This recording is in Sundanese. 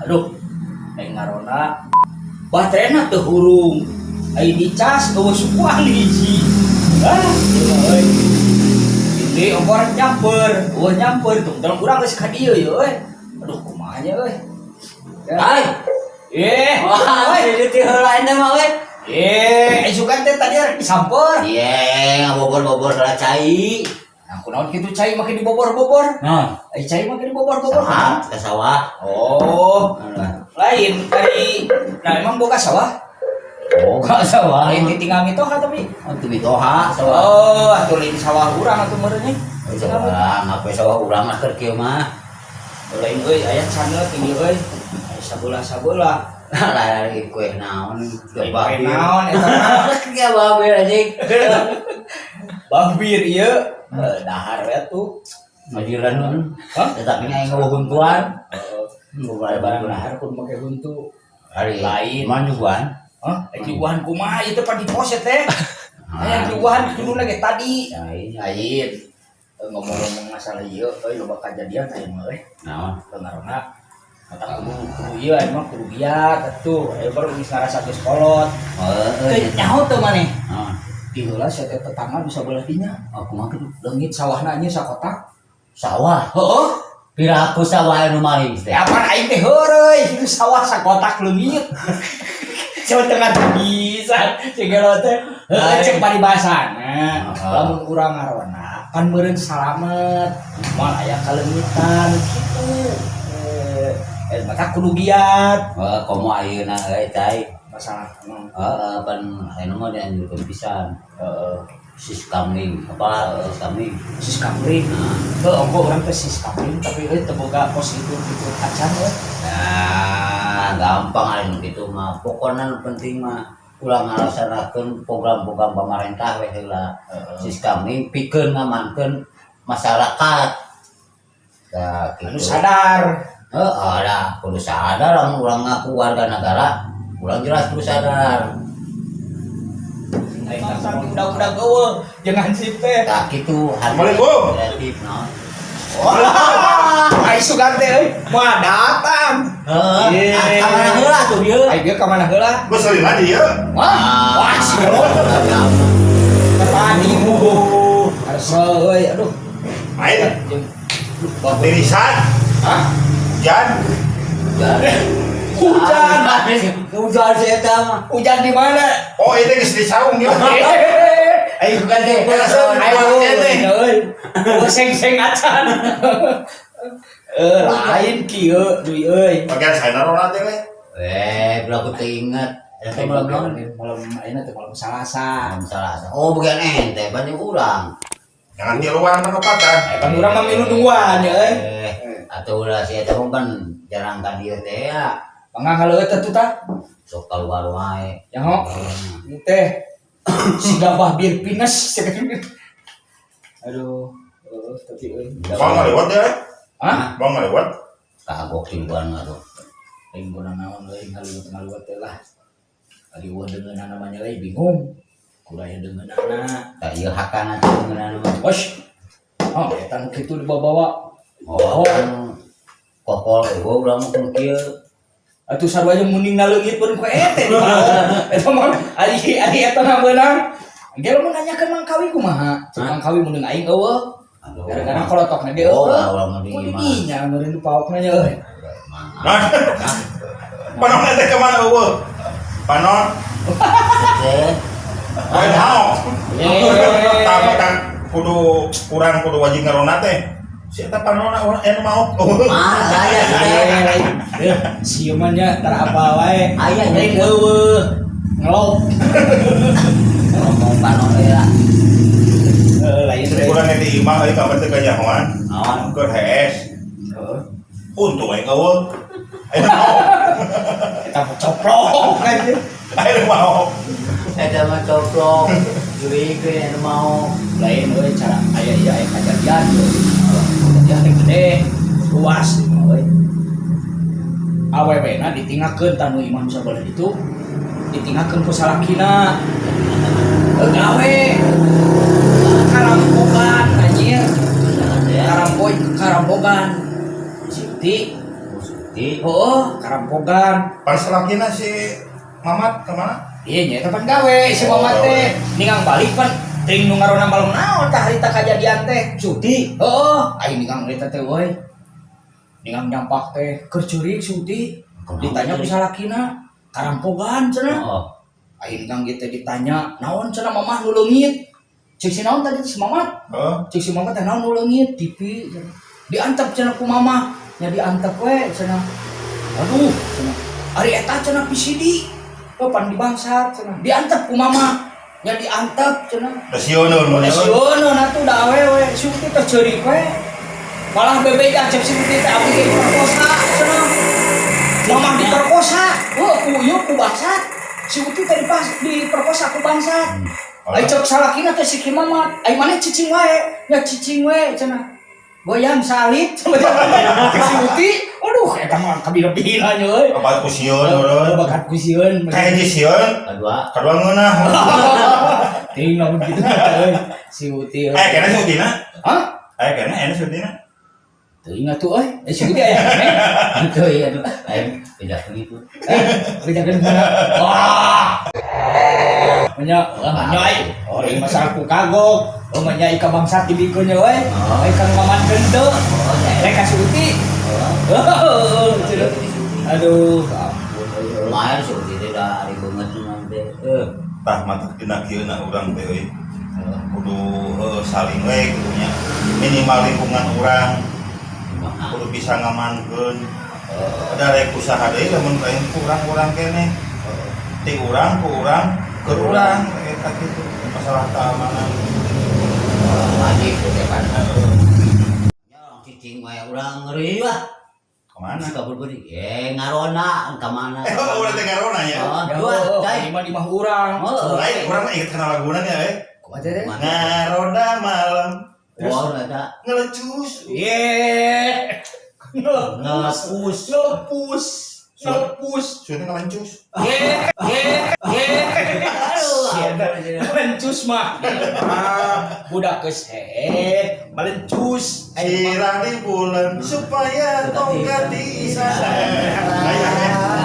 Aduh, aing ngaronda. Baterena teu hurung. Ai dicas euweuh sukuan hiji. Ah, ieu mah euy. Ini ongkor nyamper, euweuh nyamper tuh. Dalam urang geus ka dieu ye euy. Aduh, kumaha nya euy. Ya. Hai. Eh, Wah, euy. jadi ti heula ente mah we. Eh, isukan teh tadi rek disamper. Iya, ngabobor-bobor heula cai. Nah, kunaon kitu cai make dibobor-bobor? Nah, Ai cai make dibobor-bobor. sawah, ke sawah. Oh, lain tadi. Nah, emang boga sawah? Oh, ke sawah. Lain ditinggal mitoha tapi. Oh, itu mitoha sawah. Oh, atuh lain sawah urang atuh meureun nya. Oh, sawah, ngapain sawah urang lah keur kieu mah. Lain euy, aya channel tinggi euy. Aya sabelah-sabelah. Lari kue naon? Lain kue naon eta mah. Ya babir anjing. Babir ieu. Eh, dahar we tuh. Majiran nun. Hah? Tetapi aing ngabuntuan. Heeh. Ngobrol Barang dahar kudu make huntu. Hari Lain. Man juga. Hah? Eh, juguhan kumaha ieu teh pan diposet teh. Aya juguhan kuduna ge tadi. Lain. Lain. Eh, ngomong-ngomong masalah ieu euy, loba kajadian aya mah euy. Naon? Pengaruhna mata kudu kudu ieu emang kudu giat atuh. Aya baru geus ngarasa geus kolot. Oh, Teu nyaho teu maneh? Naon? Di heula sia teh tetangga bisa belah dinya. Oh, kumaha kitu? Leungit sawahna nya sakotak. Sawah. Heeh. Piraku sawah anu maling teh. Ya pan aing teh heureuy, itu sawah sakotak leungit. Coba tengah bisa cegelo teh. Heuh, cek paribasana. Lamun urang ngaronda pan meureun salamet. Moal aya kaleungitan kitu. Eh, eh maka kudu giat. Oh, komo ayeuna euy cai. Masalah emang. Heeh, pan ayeuna mah dianjurkeun pisan. Heeh. Siskamling, apa siskamling? Siskamling. Nah, Heuh, ongko urang teh siskamling tapi euy teu boga pos itu gitu acan euy. Nah, gampang anu kitu mah. Pokona nu penting mah ulah ngalaksanakeun program-program pemerintah we heula. Siskamling pikeun ngamankeun masyarakat. Nah, Anu gitu. Sadar. Heeh, ada kudu sadar lamun urang ngaku warga negara, urang jelas kudu sadar. Aing tah udah-udah eueuh jeung hansip teh. Tah kitu. Assalamualaikum. Kreatif naon. Wah, ai sugan teh euy, moal datang. Heeh, Ye. ah, ka mana heula tuh ieu? Ai dia ka mana heula? Geus lila di ieu. Wah, wah, si tadi Arsel euy, aduh. Aing Jeung tirisan. Hah? Hujan. Hujan. Hujan si eta mah. Hujan di mana? Oh, ini geus di saung ya. Ayo bukan teh. Ayo, euy. Oh, seng-seng acan. Eh, lain kieu deui euy. Bagian saya naon teh we. Eh, berapa teu inget. Eta malam naon? Malam ayeuna teh malam Salasa. Malam Salasa. Oh, bagian ente banyak urang. Jangan tiluan manopatan. Eh, kan urang mah milu nungguan ya euy. Eh, atau ulah si eta mah kan jarang ka dieu teh ya. Mangga ngaleueut atuh tah. Sok keluar wae. Ya ho. Teh siga bah bir pines. Aduh, tapi euy. Mau ngalewat ya? Hah? Mau ngalewat? Kagok tiluan atuh. Aing guna naon euy ngaliwat-ngaliwat teh lah. Tadi eueuh deungeunna namanya euy bingung. Kudu aya deungeunana. Tah ieu hakana teh ngeunana mah. Wos. Oh, eta nu kitu dibawa-bawa. Oh, kan kokol eueuh urang mah kudu kieu. Atuh sarua jeung mundingna leungit pun ku ete dibawa. Eta mah ari ari eta mah beunang. Engke lamun nanyakeun Mang Kawi kumaha? Cek Mang Kawi munding aing eueuh. Aduh. Gara-gara kolotokna ge Oh, eueuh. urang mah di Mun imah. dinya meureun dipaokna nya euy. Nah. Panon teh ke mana eueuh? Panon. Teh. Lain hao. Eh. Tah kan kudu urang kudu wajib ngaronda teh. Si eta panonna urang anu maot. Ah, aya Eh, lain. Eh, sieu mah nya tara apa wae. Aya, nya. Lain eueuh. Ngelop. Ngomong panon heula. Eh, lain Jadi euy. urang di imah euy kabar teh kanyahoan. Naon? Keur hees. Heeh. Untung aing eueuh. Aing mau. Eta mah coplok aja. Aing mau. Eta mah coplok. Jurig we anu mau. Lain euy cara aya ieu aya kajadian euy. Kajadian teh gede, luas ieu mah euy. Awewena ditinggalkeun tanu imah nu sabelah ditu. Ditinggalkeun ku salakina. Gawe. Karampogan anjir. Karampoy karampogan. Siti Uti. Oh, karampogan. Pas salakina si Mamat kemana? Iya nya eta pan gawe si Oh, Mamat teh. gawe. Ningang balik pan teuing nu ngaronda malam naon tah harita kajadian teh. Cuti. Heeh, aing ningang harita teh euy. Ningang nyampak teh keur ceurik si Uti. Ditanya ku salakina, karampogan cenah. Oh. Aing ningang ieu teh ditanya, naon cenah mamah nu leungit? Cek si naon tadi si Mamat? Oh, Cek si Mamat teh naon nu leungit TV cenah. Diantep cenah ku mamah, nya diantep we cenah. Aduh, cenah. Ari eta cenah VCD. Oh, pan dibangsat cenah. Diantep ku mamah. Nya diantep cenah. Da sieun mun. Udah sieun atuh da awewe si Uti teh ceurik we. Malah bebeja cek si Uti teh abdi ge diperkosa cenah. Mamah diperkosa. Heuh ku ieu ku bangsat. Si Uti teh dipas diperkosa ku bangsat. Ai cek salakina teh si Ki Mamat, ai maneh cicing wae, nya cicing we cenah. Goyang salit cenah cek si Uti. Aduh eta mah kabina-bina nya euy. Bakat ku sieun eureun. Bakat ku sieun. Kahiji sieun, Kedua. kadua ngeunah. Ting lamun kitu euy. Si Uti euy. Eh, kena si Utina. Hah? Eh, kena enak si Utina. Teuing atuh euy. Eh si Uti aya keneh. Itu iya aduh. Aing pindah ke itu. Eh, bedakeun mana? Wah. Nya, wah nya ai. Oh, ieu masalah ku kagok. Oh, nya ka bangsat dibikeun nya we. Oh. Ai kang ngamankeun teu. Oh, ya. Rek ka si Uti. Oh. Aduh, ampun euy. Lumayan sih Uti teh da ari beungeut mah teh. Eh. Tah matak dina kieu na urang teh euy. Kudu saling we kitu nya. Minimal lingkungan urang Kumaha? kudu bisa ngamankeun. Ada rek usaha deui lamun lain ku urang-urang keneh. Ti urang ku urang ke urang eta kitu masalah keamanan. Wajib teh kan. Ya orang cicing wae urang ngeri lah. Kemana? Suka berberi. Eh ngaronda ka mana? Eh, oh, urang teh ngarona nya. Oh, Ya, dua, oh, cai. ini mah di mah urang. Oh, Lain urang mah inget kana laguna nya eh. Kumaha teh? Ngaronda malam Wah, eta ngelecus. Ye. ngelepus. Ngelepus. Ngelepus. Sudah ngelencus. Ye, ye, ye. Aduh, Melencus mah. Ah, budak geus heeh, melencus. Sirah di bulan supaya tongkat bisa. Ayo, eh.